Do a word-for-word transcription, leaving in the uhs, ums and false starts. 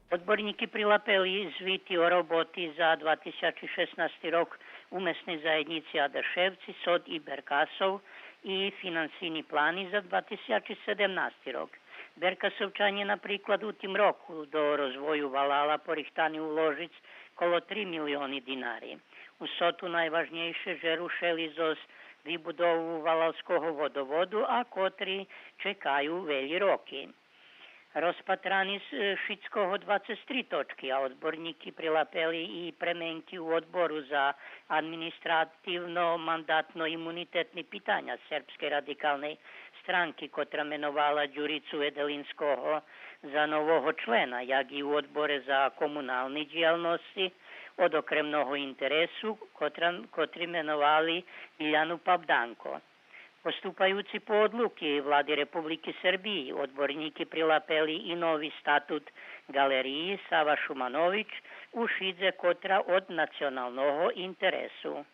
Одборнїки прилапели звити о роботи за два тисячи шеснасти рок у Месней заєднїци Адашевци, Сод и Беркасов и финансийни плани за два тисячи седемнасти рок. Беркасовчанє, наприклад, у тим року до розвою валала порихтани уложиц коло три милиони динари. У Соту найважнєйше же рушели зоз вибудову валалского водоводу, а котри чекаю велї роки. Розпатрани з, е, шицкого двацец три точки, а одборнїки прилапели и пременки у Одбору за административно-мандатно-имунитетни питаня Сербскей радикалней странки, котра меновала Дюрицу Еделинского за нового члена, як и у Одборе за комунални дїялносци од окремного интересу, котра, котри меновали Биляну Пабданко. Поступаюци по одлуки Влади Републики Сербиї, одборнїки прилапели и нови статут ґалериї Сава Шуманович у шидзе котра од националного интересу.